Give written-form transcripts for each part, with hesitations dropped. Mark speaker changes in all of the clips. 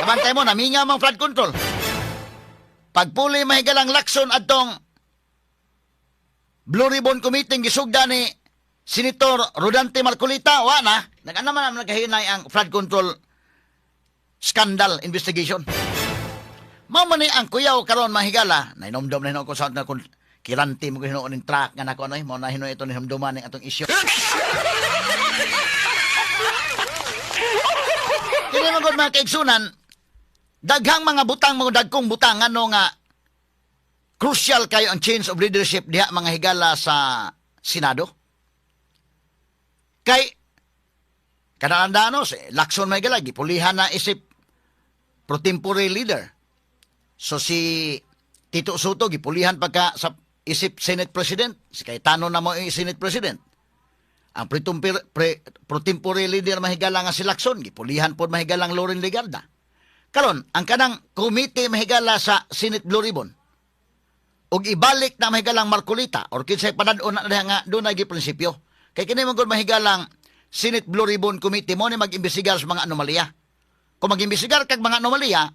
Speaker 1: Kabantay mo, naminga mang flood control. Pagpuli mahigalang Lacson adtong Blue Ribbon Committee gisugda ni Senator Rodante Marcoleta, wa na. Nag-ano man naman nagkahinay ang flood control scandal investigation. Mao man ni ang kuyaw karon mahigala, nainomdom na hinuon ko sa na kung kiranti mo ko hinuon ning truck nga nako ano, mao na hinuon ito ni ning atong isyu. Kini man gud mga kaigsunan, daghang mga butang, mga dagkong butang ano nga crucial kayo ang change of leadership diha mga higala sa Senado. Kay kanalanda si Lacson may higala gipulihan na isip pro tempore leader. So si Tito Sotto gipulihan pagka sa isip Senate President, si Cayetano na mo yung Senate President. Ang pro tempore leader mahigala nga si Lacson, gipulihan pod mahigalang Loren Legarda. Karon, ang kanang committee mahigala sa Senate Blue Ribbon, ug ibalik na mahigalang Marcoleta or kinsay panad-on na diha nga dunay giprinsipyo. Kay kini man gud mahigalang Senate Blue Ribbon Committee mo ni mag-imbestigar sa mga anomalya. Kung mag-imbestigar kag mga anomalya,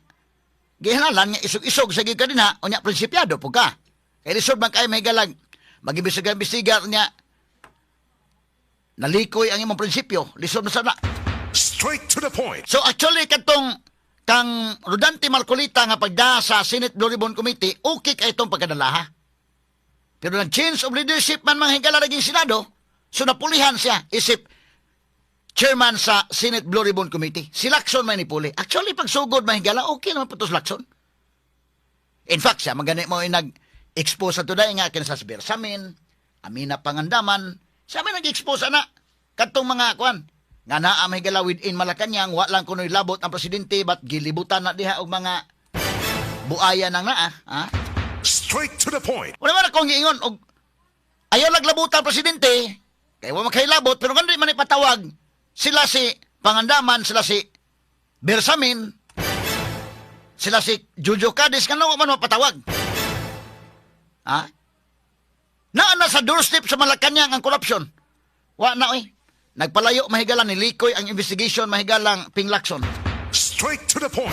Speaker 1: gihanalan nga isog-isog sa gikan dinha unya prinsipyado pud ka. Kay lisod man kay mahigalang mag-imbestigar-imbestigar niya nalikoy ang imong prinsipyo, lisod man sana.
Speaker 2: Straight to the point.
Speaker 1: So actually kadtong kang Rodante Marcoleta nga pagda sa Senate Blue Ribbon Committee, okay kay itong pagkadala ha. Pero nag change of leadership man mga higala naging Senado, so napulihan siya isip chairman sa Senate Blue Ribbon Committee. Si Lacson may nipuli. Actually, pagsugod mga higala, okay naman po to si Lacson. In fact, siya magani mo yung nag-expose sa today nga kinsa sa Bersamin, Amina Pangandaman, siya may nag-expose ana kadtong mga kuan nga naa may higala within Malacañang, wa lang kunoy labot ang presidente but gilibutan na diha og mga buaya nang naa, ha?
Speaker 2: Straight to the point.
Speaker 1: Wala man akong giingon og ayaw laglabutan presidente kay wa makailabot, pero ngano di man ipatawag sila si Pangandaman, sila si Bersamin, sila si Jojo Cadiz, ngano wa man mapatawag? Ha? Naa na sa doorstep sa Malacañang ang corruption. Wa na oy. Nagpalayo mahigala ni Likoy ang investigation mahigalang Ping Lacson.
Speaker 2: Straight to the point.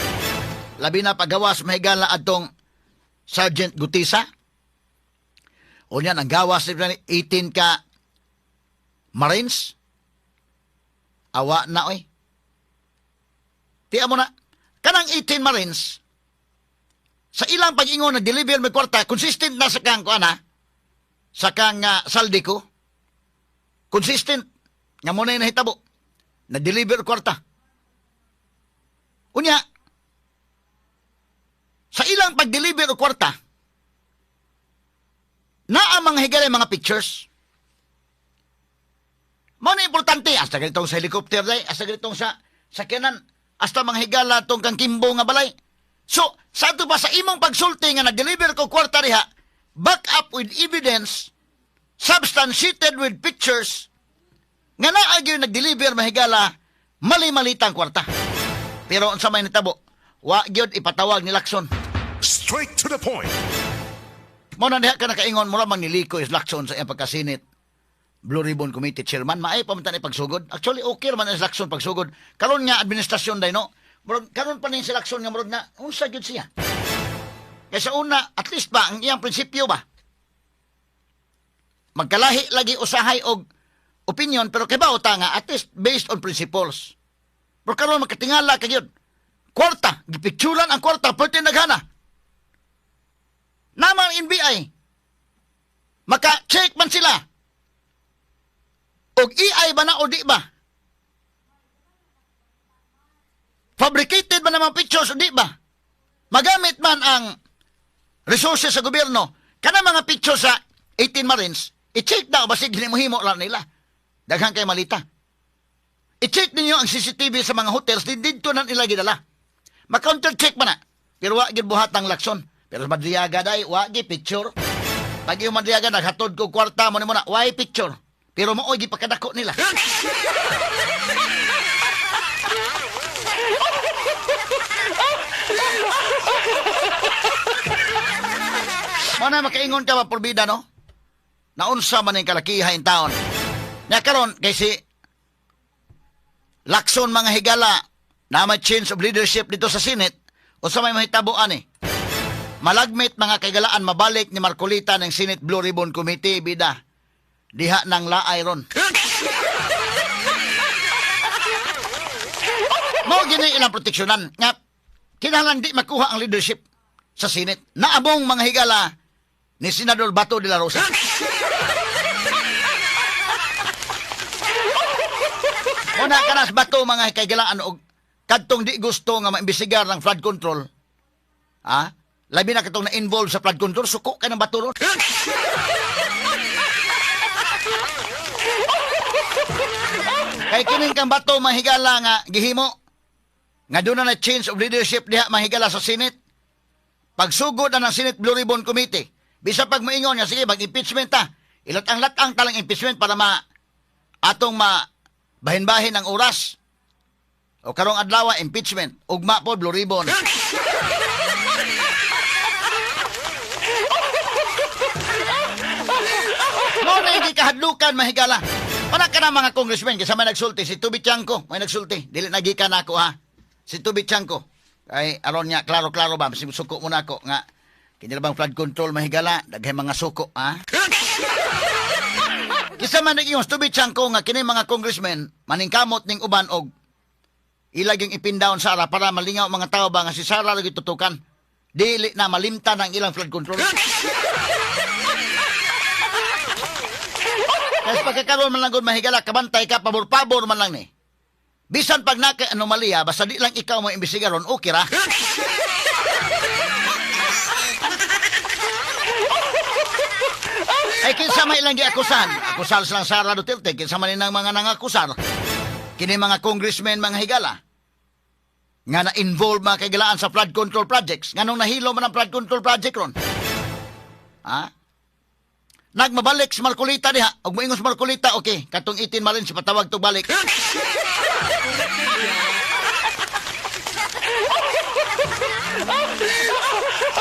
Speaker 1: Labi na pagawas mahigala adtong Sergeant Gutisa. O niyan, ang gawas ni 18 ka Marines. Awa na oy. Tiya mo na, kanang 18 Marines, sa ilang pag-ingon na deliver may kwarta, consistent na sa kang kuan ha, sa kang saldi ko, consistent, nga mo na yung nahitabo, na deliver kwarta. Unya, sa ilang pag-deliver og kwarta, naa mga higala mga pictures. Mao na importante, hasta ganitong sa helicopter day, hasta ganitong sa sakyanan, hasta mga higala tong kang Kimbo nga balay. So, sa ato pa sa imong pagsulti nga na-deliver ko kwarta diha, back up with evidence, substantiated with pictures, nga naa gyud nag-deliver mahigala, mali-malitang kwarta. Pero unsa may nitabo, wa gyud ipatawag ni Lacson.
Speaker 2: Straight to the point.
Speaker 1: Mao na diha ka nakaingon, mura man niliko is Lacson sa iyang pagka-Senate Blue Ribbon Committee Chairman. Maay pa man tan ipagsugod. Actually, okay man ang Lacson pagsugod. Karon nga administrasyon day no. Murag karon pa ni si Lacson nga murag na unsa gyud siya. Kay sa una, at least ba ang iyang prinsipyo ba? Magkalahi lagi usahay og opinion pero kay ba nga at least based on principles. Pero karon makatingala ka gyud. Kwarta, gipicturan ang kwarta, pwede naghana. Namang NBI. Maka-check man sila. Og AI ba na o di ba? Fabricated ba naman pictures o di ba? Magamit man ang resources sa gobyerno. Kana mga pictures sa 18 Marines, i-check daw basig himo lang nila. Daghan kay malita. I-check ninyo ang CCTV sa mga hotels, dito na nila gidala. Ma-counter check man na. Pero wa gid buhat ang Lacson. Pero sa Madriaga day, wa gi picture. Pag yung Madriaga naghatod ko kwarta mo ni mo na, why picture? Pero maoy gipakadako nila. Mao na makaingon ka ba porbida no? Naunsa man ning kalakiha in taon. Nya karon kay si Lacson mga higala Na may change of leadership dito sa Senate, unsa may mahitabo ani? Malagmit, mga kaigalaan, mabalik ni Marcoleta ng Senate Blue Ribbon Committee, bida. Diha nang laay ron. Mao gini ilang proteksyonan nga kinahanglan di makuha ang leadership sa Senate. Naabong, mga higala, ni Senador Bato de la Rosa. Una kanas Bato, mga kaigalaan, og kadtong di gusto nga maimbestigar ng flood control. Ha? Labi na katong na-involve sa flood control, suko kay ng Bato ron. Kay kining kang Bato, mahigala, nga gihimo nga doon na change of leadership diha, mahigala, sa Senate. Pagsugod na ng Senate Blue Ribbon Committee, bisa pag moingon nga sige mag-impeachment ta, ilatang-latang talang impeachment para ma atong ma bahin-bahin ang oras. O karong adlaw impeachment, ugma po Blue Ribbon. Mo na hindi kahadlukan, mahigala. Wala ka na mga congressmen kasi may nagsulti si Toby Tiangco, may nagsulti. Dili na gikan ako ha. Si Toby Tiangco. Ay aron niya klaro-klaro ba, suko mo na ako nga kini bang flood control, mahigala, daghay mga suko ha. Kisa man nag-ingon si Toby Tiangco nga kini mga congressmen maningkamot ning uban og ilaging ipin down Sara para malingaw mga tao ba nga si Sara lagi tutukan. Dili na malimtan ang ilang flood control. Kasi pagkakaroon man lang gud, mahigala, kabantay ka, pabor-pabor man lang ni. Bisan pag naka anomalya, basta di lang ikaw mo imbestigaron, okay ra. Ay kinsa may ilang giakusan? Akusar silang Sara Duterte, kinsa man inang mga nangakusar. Kini mga congressmen, mga higala, nga na-involve, mga kaigalaan, sa flood control projects. Nganong nahilo man ang flood control project ron? Ha? Nagmabalik si Marcoleta diha. Og moingon si Marcoleta, okay, katong 18 Marines si patawag to balik.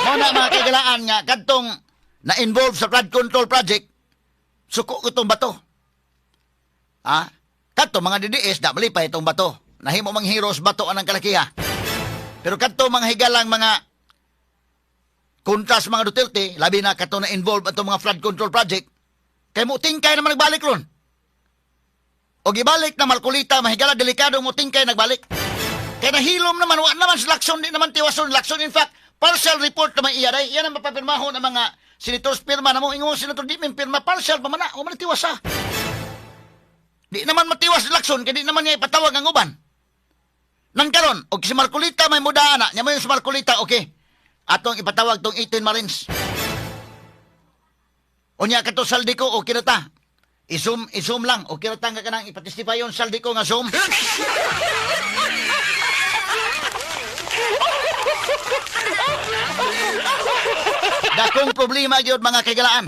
Speaker 1: Mo na, mga kaigalaan, nga kadtong na-involve sa flood control project, suko ko itong Bato. Ha? Kadto mga DDS, da malipay itong Bato. Nahimo mang heroes Bato anang kalakiha. Pero kadto mga higalang mga kontra sa mga Duterte, labi na kato na involve atong mga flood control project, kay mo tingkay naman nagbalik ron. O gibalik na Marcoleta, mahigala, delikado mo tingkay nagbalik. Kay nahilom naman, wa naman si Lacson, di naman tiwason Lacson. In fact, partial report naman iya day. Yan ang mapapirmahon ang mga senators pirma na mo. Ingon senator, di min pirma, partial pa man na, o man tiwasa. Di naman matiwas si Lacson, kay di naman niya ipatawag ang uban. Nang karon, og si Marcoleta may mudaan na, nya mo yung si Marcoleta, okay. Atong ipatawag tong 18 Marines. Unya kato Zaldy Co, okay na ta. I-zoom, i-zoom lang. Okay na ta nga kanang ipatestify yung Zaldy Co nga Zoom. Dakong problema gyud, mga kaigalaan.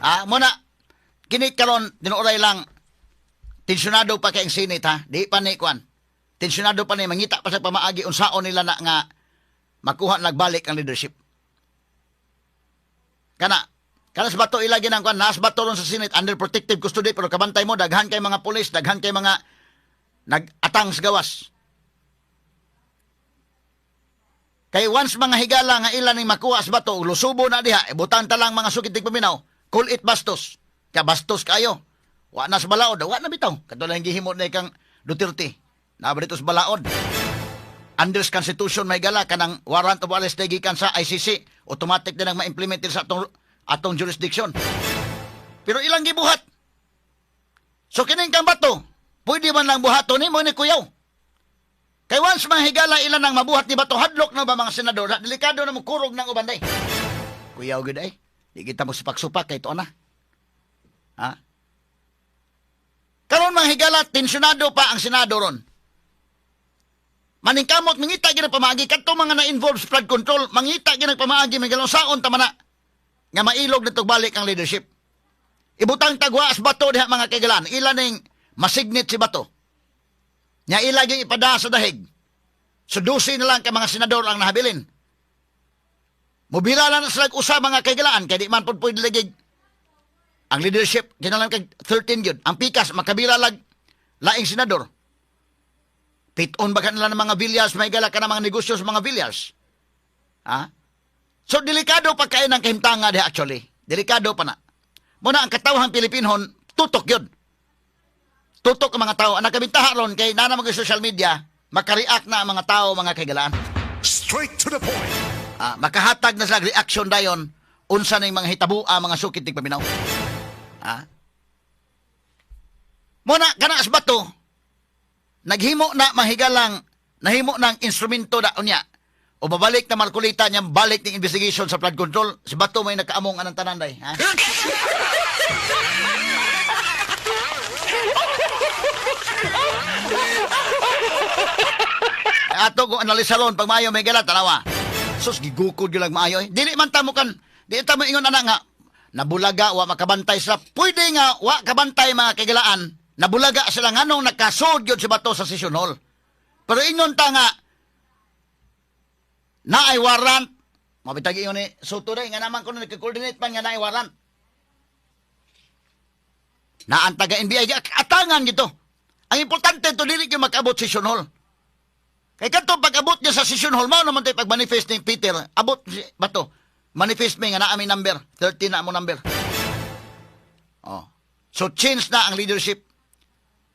Speaker 1: Ah, muna kini karon tinuoray lang tensyonado pa kay ang Senate ha. Di pa ni kuan. Tensyonado pa ni, mangita pa sa pamaagi unsaon nila na nga makuha nagbalik ang leadership. Kana kana sa Bato ilagi nang kuan, nas Bato ron sa Senate under protective custody, pero kabantay mo daghan kay mga pulis, daghan kay mga nag-atang sa gawas. Kay once, mga higala, nga ilan ning makuha sa Bato, lusubo na diha, ibutan ta lang mga sukit paminaw, call it bastos. Ka bastos kayo. Wa na sa balaod, wa na bitaw. Kato lang gihimo na ikang Duterte. Naa dito sa balaod. Under Constitution, may gala kanang warrant of arrest gikan sa ICC, automatic din ang ma-implement sa atong jurisdiction. Pero ilang gibuhat. So kining kang Bato, pwede man lang buhaton nimo ni kuyaw. Kay once, mga higala, ilan ang mabuhat ni Bato, hadlok na ba mga senador, delikado na mo kurog ng uban day. Kuyaw gud ay. Di kita mo supak-supak kay to na. Ha? Karon, mga higala, tensyonado pa ang Senado ron. Maningkamot, mangita gid ang pamaagi kadto mga na-involve sa flood control, mangita gid ang pamaagi may saon ta man na nga mailog na balik ang leadership. Ibutang tagwa as Bato diha, mga kaigalan, ilan ning masignit si Bato. Nya ilaging ipada sa dahig. So 12 na lang kay mga senador ang nahabilin. Mubira lang na sila usa, mga kaigalaan, kay di man pud pwede lagi ang leadership kinahanglan kag 13 gyud. Ang pikas makabira lag laing senador. Piton ba kanila ng mga Villars, may gala ka ng mga negosyo sa mga Villars? Ha? So, delikado pa kayo ng kahimtanga diha actually. Delikado pa na. Muna ang katawhang Pilipinhon, tutok yun. Tutok ang mga tao. Ang nakabintaha ron, kay nana mga social media, makareact na ang mga tao, mga kaigalaan.
Speaker 2: Straight to the point.
Speaker 1: Ah, makahatag na sila reaction dayon unsa ning mga hitabo ang mga sukit tig paminaw. Ah. Muna kana sa Bato naghimo na mahigalang nahimo ng instrumento da unya o babalik na Marcoleta niyang balik ng investigation sa flood control, si Bato may nakaamong anang tanan day, ha? Ato kung analisa ron, pag maayo may gala, tanawa. Sus, gigukod yun lang maayo. Eh. Dili man tamo kan, di ta mo ingon ana nga, nabulaga, wa makabantay sila. Pwede nga, wa kabantay mga kaigalaan, nabulaga sila nganong nakasod yun si Bato sa session hall. Pero ingon ta nga, naay warrant, mabitag ingon ni Soto day, nga naman kuno nagka-coordinate man nga naay warrant. Naan taga NBI, atangan gito. Ang importante to dili gyud makaabot session hall. Kay kadto pag-abot niya sa session hall, mao naman tayo pag-manifest ni Peter, abot si Bato. Manifest mi nga naa mi number, 13 na mo number. Oh. So change na ang leadership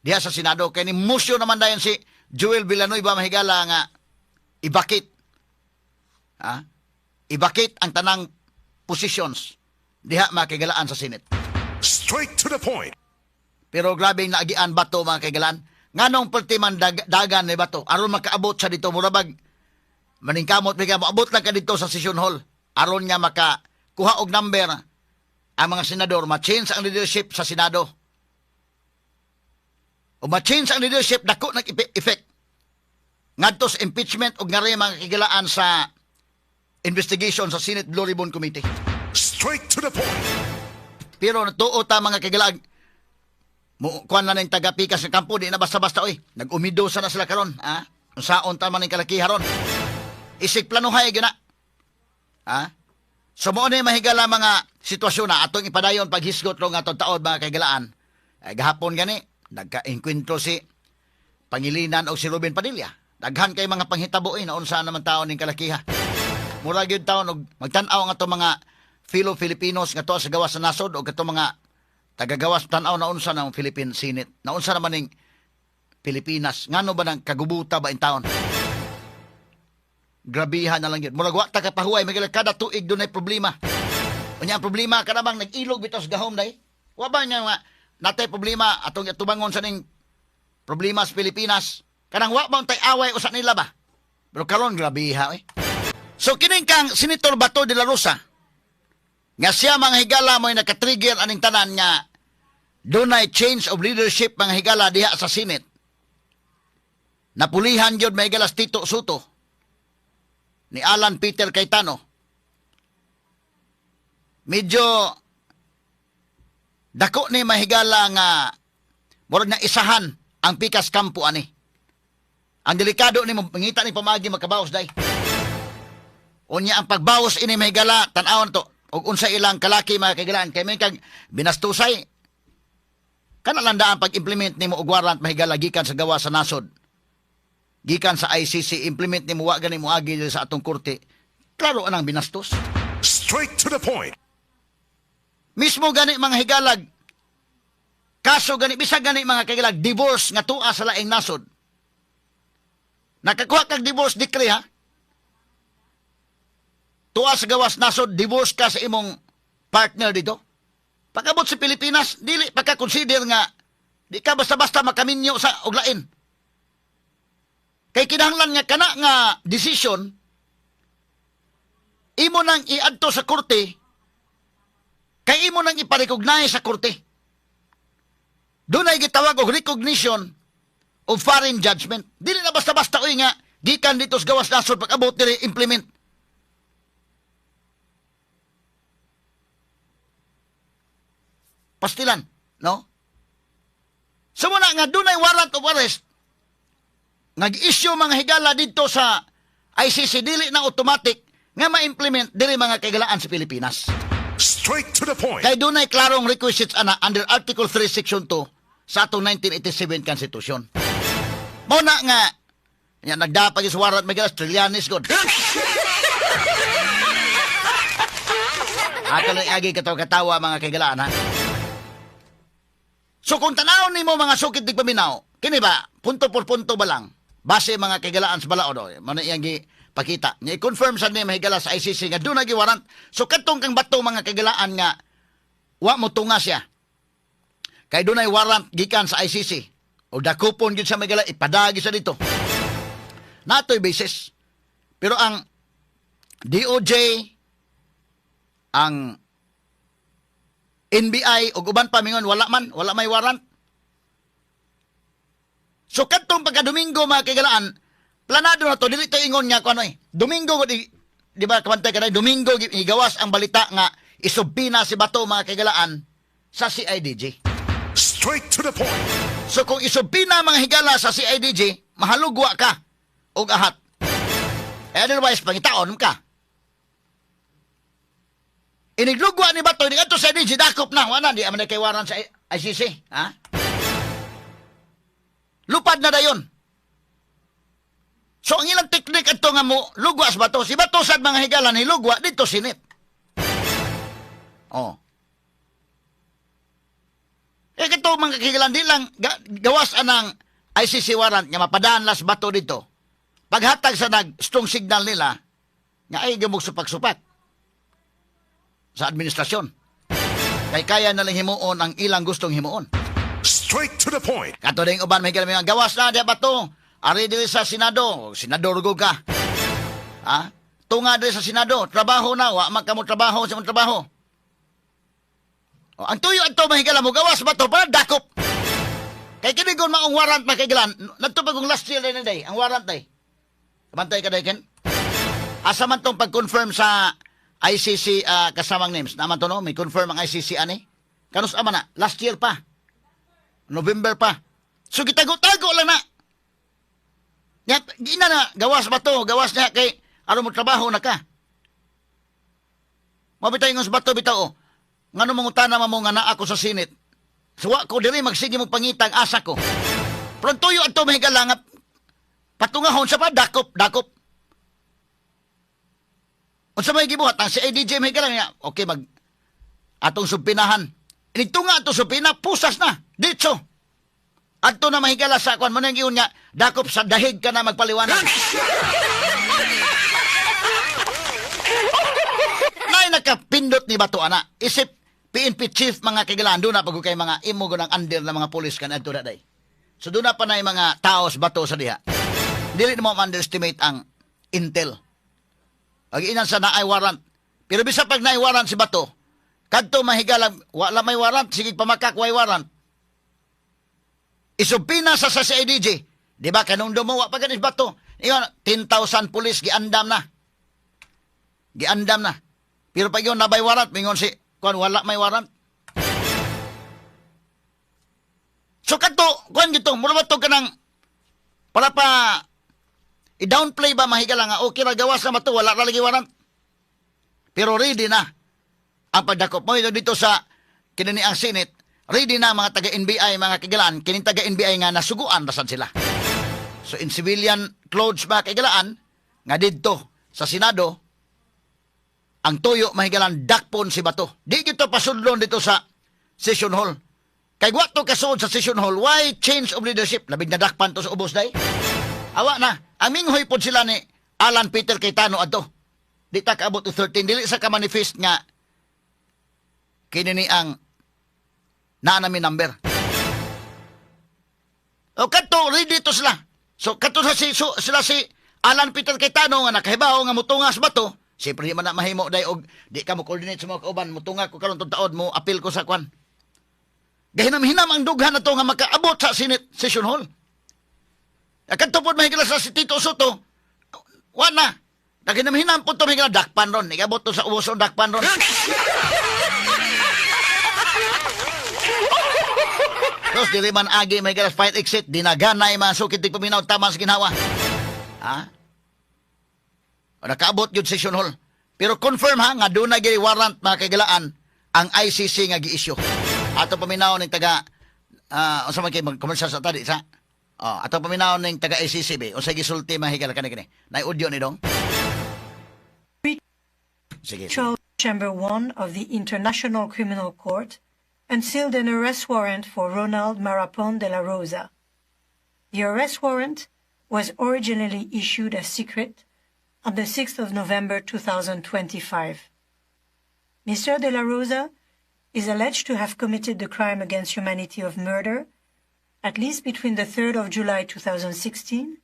Speaker 1: diha sa Senado kay ni motion naman dayon si Joel Villanueva mahigala nga ibakit. Ha? Ibakit ang tanang positions diha makigalaan sa Senate.
Speaker 2: Straight to the point.
Speaker 1: Pero grabe yung naagian Bato mga kaigalan. Nganong perti man dagan ni Bato aron makaabot sa dito murabag maningkamot mi ka moabot lang ka dito sa session hall aron nga makakuha og number ang mga senador, ma-change ang leadership sa Senado. O ma-change ang leadership, dako nag effect ngadto sa impeachment og ngari mga kigalaan sa investigation sa Senate Blue Ribbon Committee.
Speaker 2: Straight to the point.
Speaker 1: Pero natuo ta mga kigalaan, mo kuan na ning taga-pikas ng kampo, di na basta-basta oy. Nag-umido sa na sila karon, ha? Unsaon ta man ning kalakiha ron. Isig planuhay gyud na. Ha? So mo ni mahigala mga sitwasyon na atong ipadayon paghisgot ro nga atong taod mga kaigalaan. Ay, gahapon gani nagka-engkwentro si Pangilinan og si Ruben Padilla. Daghan kay mga panghitabo eh, na unsa naman taon ning kalakiha. Mura gyud taon og magtan-aw nga atong mga fellow Filipinos nga tuwa sa gawas sa nasod og katong mga tagagawas tan-aw na unsa ng Philippine Senate. Na unsa naman ning Pilipinas. Ngano ba nang kagubuta ba in taon? Grabihan na lang yun. Murag wa ta kapahuway, may kada tuig dunay problema. Unya ang problema ka namang nag-ilog bitaw sa gahom day. Wa ba nga nga natay problema atong atubangon sa ning problema sa Pilipinas. Kanang wa ba tay away usa nila ba? Pero karon grabiha eh. So kining kang Senator Bato de la Rosa nga siya mga higala mo'y nakatrigger aning tanan nga dunay change of leadership mga higala diha sa Senate. Napulihan gyud may higala si Tito Sotto ni Alan Peter Cayetano. Medyo dako ni mahigala nga murag na isahan ang pikas kampo ani. Ang delikado ni mangita ni pamagi makabawas day. Unya ang pagbawas ini mahigala tan-awon to og unsa ilang kalaki mga kaigalaan kay may kag binastusay kana lang daan pag-implement nimo og warrant mahigala gikan sa gawa sa nasod. Gikan sa ICC implement nimo wa gani moagi diri sa atong korte. Klaro anang binastos.
Speaker 2: Straight to the point.
Speaker 1: Mismo gani mga higalag kaso gani bisag gani mga kahigalag divorce nga tua sa laing nasod. Nakakuha kag divorce decree ha. Tua sa gawas nasod divorce ka sa imong partner dito. Pag-abot sa Pilipinas dili pa ka consider nga di ka basta-basta makaminyo sa og lain. Kay kinahanglan nga kana nga decision imo nang iadto sa korte kay imo nang ipa-recognize sa korte. Dunay gitawag og recognition of foreign judgment. Dili na basta-basta oy nga gikan dito sa gawas nasod pag-abot diri implement. Pastilan, no? So muna nga dunay warrant of arrest nag-issue mga higala dito sa ICC dili na automatic nga ma-implement dili mga kaigalaan sa Pilipinas.
Speaker 2: Straight to the point.
Speaker 1: Kay dunay klarong requisites ana under Article 3 Section 2 sa atong 1987 Constitution. Mao na nga Nya nagdapag is warrant may galas Trillanes gud. Ato lang agi katawa mga kaigalaan ha. So kung tanawon nimo mga sukit di paminaw, kini ba punto por punto ba lang? Base mga kaigalaan sa balaod o, mao na iyang gipakita. Nya i-confirm sa ni mahigala sa ICC nga doon na warrant. So kadtong kang Bato mga kaigalaan nga wa mo tunga siya. Kay dunay warrant gikan sa ICC. O dakupon gyud sa mahigala ipadagi sa dito. Natoy basis. Pero ang DOJ, ang NBI ug uban pa mingon wala man, wala may warrant. So kadtong pagka Domingo mga kaigalaan, planado na to, dili to ingon nga kuno eh. Domingo di ba kabantay kanay Domingo igawas ang balita nga isubpina si Bato mga kaigalaan sa CIDG.
Speaker 2: Straight to the point.
Speaker 1: So kung isubpina mga higala sa CIDG, mahalugwa ka og ahat. Otherwise pangitaon ka. Iniglugwa ni Bato, ini adto sa CIDG, dakop na, wala di man kay warrant sa ICC, ha? Lupad na dayon. So ang ilang teknik adto nga mo lugwa sa Bato, si Bato sad mga higala ni lugwa dito Senate. Oh. Eh kato mga kahigalan di lang gawas anang ICC warrant nga mapadaan las Bato dito. Paghatag sa nag strong signal nila nga ay gamog supak-supak sa administrasyon. Kay kaya na lang himuon ang ilang gustong himuon.
Speaker 2: Straight to the point.
Speaker 1: Kato ding uban may mga gawas na diya Bato. Ari diri sa Senado, senador go ka. Ha? Tunga diri sa Senado, trabaho na, wa man kamo trabaho sa imong trabaho. O, ang tuyo adto mahigala mo gawas Bato para dakop. Kay kini gon maong warrant makigalan, nagto pa kung last year na day, ang warrant day. Bantay ka day ken. Asa man tong pag-confirm sa ICC kasamang names? Naman to no, may confirm ang ICC ani. Kanus ama na, last year pa. November pa. So gitago-tago lang na. Nya, gina na, gawas Bato, gawas niya kay aron mo trabaho na ka. Mabitay ng Bato bitaw oh. Ngano mangutana man mo nga naa ako sa Senate. Suwa ko diri magsige mo pangitag asa ko. Pero ang tuyo adto mahigala nga patungahon sa pa dakop, dakop. Unsa may gibuhat ang si ADJ mahigala nga okay mag atong subpinahan. Inigtunga ato subpina pusas na. Ditso. Adto na mahigala sa kwan mo nang giun nga dakop sa dahig ka na magpaliwanag. Nay nakapindot ni Bato ana. Isip PNP chief mga kigalaan doon na pag kay mga imo ng under na mga pulis kan adto na day. So doon na pa na mga tao sa Bato sa diha. Dili na mo underestimate ang intel. Ag inan sa naay warrant. Pero bisa pag naay warrant si Bato, kadto mahigala wala may warrant, sige pamakak way warrant. Isubpina sa CIDG. Di ba kanung dumuwa pa ganis Bato? Ingon 10,000 pulis giandam na. Giandam na. Pero pag yun nabay warrant, mingon si kuan wala may warrant. So kadto kuan gito, mura ba to kanang para pa i-downplay ba mahigala nga okay ra gawas na mato wala ra lagi warrant. Pero ready na ang pagdakop mo dito sa kini ang Senate, ready na mga taga-NBI mga kigalaan, kining taga-NBI nga nasuguan rasan sila. So in civilian clothes mga kigalaan nga didto sa Senado ang tuyo mahigalan dakpon si Bato. Di gito pasudlon dito sa session hall. Kay wa to kasuod sa session hall, why change of leadership? Labig na dakpan to sa ubos day. Awa na, ang minghoy pod sila ni Alan Peter Cayetano adto. Di ta kaabot og 13 dili sa ka manifest nga kini ni ang naa nami number. O kadto ready to sila. So kadto sa si so, sila si Alan Peter Cayetano nga nakahibaw nga mutungas Bato. Siyempre di man na mahimo day og di ka mo coordinate sa mga kauban, mutunga ko karon tong taod mo apil ko sa kwan. Gahinam-hinam ang dughan na to nga makaabot sa Senate session hall. Kadto pod mahigala sa si Tito Sotto, wa na. Naghinam-hinam po to mahigala dakpan ron. Igabot to sa ubos dakpan ron. Tapos dili man agi mahigala fight exit, dinaganay mga sukit di paminaw tama sa ginawa. Ha? O, nakaabot yun session hall. Pero confirm ha, nga doon na giri warrant mga kaigalaan ang ICC nga gi-issue. Ato paminaw ning taga unsa man kay mag-commercial sa tadi sa Oh, ato paminawon ning taga ICC, unsay gisulti, mga higala, kani kini. Nay audio ni dong. Sige, sige.
Speaker 3: Chamber 1 of the International Criminal Court unsealed an arrest warrant for Ronald Marapon de la Rosa. The arrest warrant was originally issued as secret on the 6th of November 2025. Mr. de la Rosa is alleged to have committed the crime against humanity of murder at least between the 3rd of July 2016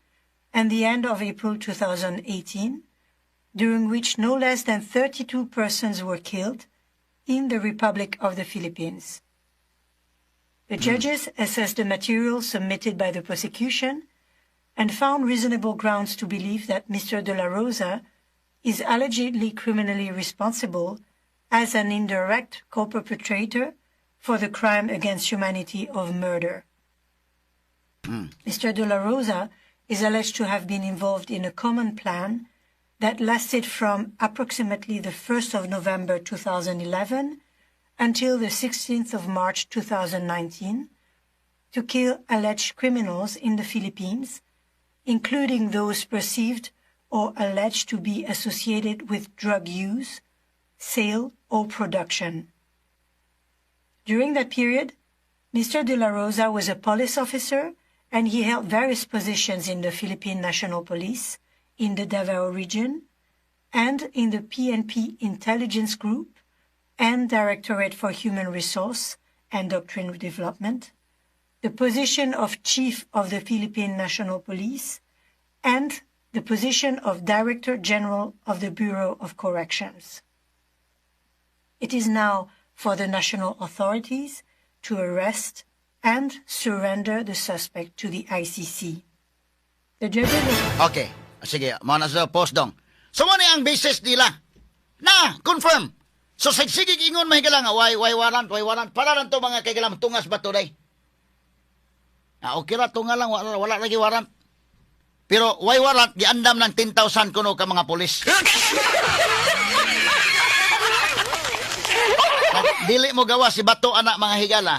Speaker 3: and the end of April 2018, during which no less than 32 persons were killed in the Republic of the Philippines. The judges assessed the material submitted by the prosecution and found reasonable grounds to believe that Mr. De La Rosa is allegedly criminally responsible as an indirect co-perpetrator for the crime against humanity of murder. Mr. De La Rosa is alleged to have been involved in a common plan that lasted from approximately the 1st of November 2011 until the 16th of March 2019 to kill alleged criminals in the Philippines, including those perceived or alleged to be associated with drug use, sale, or production. During that period, Mr. De La Rosa was a police officer and he held various positions in the Philippine National Police in the Davao region and in the PNP Intelligence Group and Directorate for Human Resource and Doctrine Development, the position of Chief of the Philippine National Police, and the position of Director General of the Bureau of Corrections. It is now for the national authorities to arrest and surrender the suspect to the ICC. The judges
Speaker 1: Okay. Sige, mao na sa post dong. So mo ni ang basis nila. Na, confirm. So sige sige ingon, mga higala, nga why warrant, why warrant? Para lang to, mga kaigala, tungas ba to day? Ah, okay ra tunga lang, wala, wala lagi warrant. Pero why warrant, giandam ng 10,000 kuno ka mga pulis. Dili mo gawa si Bato anak, mga higala.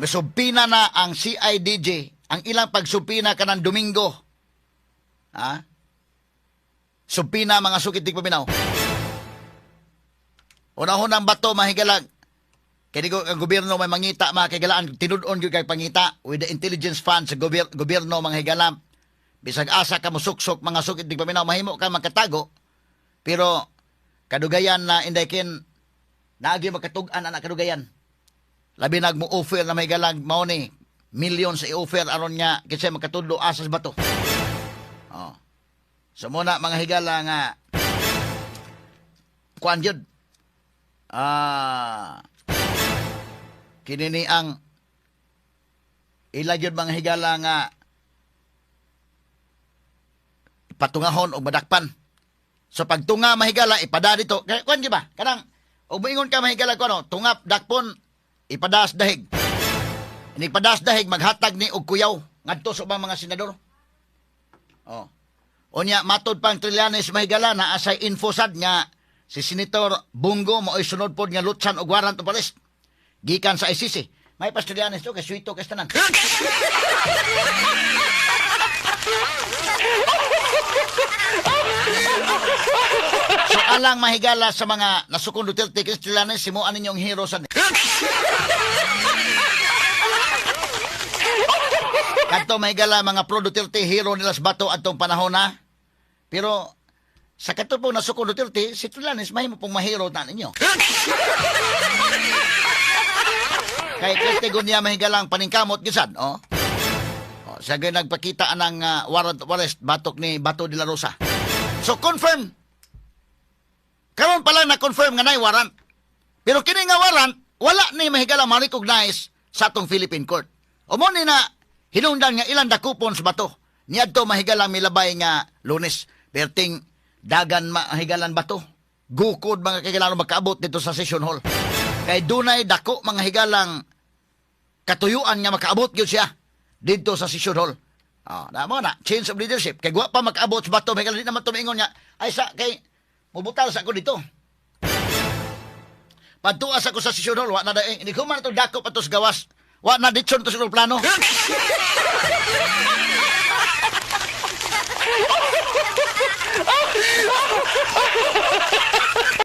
Speaker 1: Misubpina na ang CIDJ, ang ilang pagsubpina kanang Domingo. Ha? Subpina, mga sukit tigpaminaw. Unahon ang Bato, mga higala. Kaya di ko ang gobyerno may mangita, mga kaigalaan, tinud-on gyud kay pangita with the intelligence fund sa gobyerno, mga higala. Bisag asa ka musuksok, mga sukit tigpaminaw, mahimo ka magkatago. Pero kadugayan na inday kin naagi makatug-an ana kadugayan. Labi nag mo offer na may galang mao ni millions i-offer aron nga kinsa makatudlo asas Bato. Oh. So muna, mga higala, nga kuan gyud. Ah, kini ni ang ila gyud, mga higala, nga patungahon og madakpan. So pagtunga, mahigala, ipada dito. Kaya kuan gyud ba? Kanang ug moingon ka, mahigala, ko ano, tungap dakpon, ipadas dahig. Inipadas dahig, maghatag ni og kuyaw ngadto sa ubang mga senador. Oh. Unya matod pang Trillanes, mahigala, na asay info sad nga si Senator Bong Go mao'y sunod pod nga lutsan og warrant of arrest gikan sa ICC. May pas Trillanes to kay suwito kay tanan. So alang, mahigala, sa mga nasukong Duterte kay Trillanes, simuan ninyong hero sa Kadto, mahigala, mga pro Duterte, hero nila sa Bato atong panahon na. Pero sa kadto po nasukong Duterte, si Trillanes mahimo pong mahero na ninyo. Kay Kristigon niya, mahigalang paningkamot gisad, oh. Oh, siya gay nagpakita anang warrant of arrest batok ni Bato de la Rosa. So confirm. Karon pa lang na-confirm nga nay warrant. Pero kini nga warrant wala ni, mahigala, ma-recognize sa atong Philippine court. O mo ni na hinungdan nga ilang dakupon sa Bato niadto, mahigala, milabay nga Lunes. Perting dagan mahigalan Bato. Gukod, mga kahigalan, makaabot dito sa session hall. Kay dunay dako, mga higalang, katuyuan nga makaabot gyud siya dito sa session hall. Ah, na mo na change of leadership. Kay wa pa makaabot sa Bato, mahigala, di naman tumingon nga ay sa kay mubutal sa ako dito. Padtuas ako sa session hall, wa na daing. Hindi ko man ito dako pa to sa gawas. Wa na ditson to sa plano.